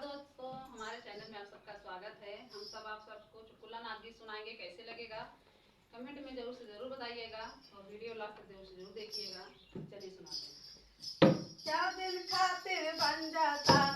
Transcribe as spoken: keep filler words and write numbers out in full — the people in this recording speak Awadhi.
दोस्तों, हमारे चैनल में आप सबका स्वागत है। हम सब आप सबको चुटकुला नाथ गीत सुनाएंगे, कैसे लगेगा कमेंट में जरूर से जरूर बताइएगा और वीडियो लास्ट तक जरूर से जरूर देखिएगा। चलिए सुनाते हैं। क्या दिन खातिर बन जाता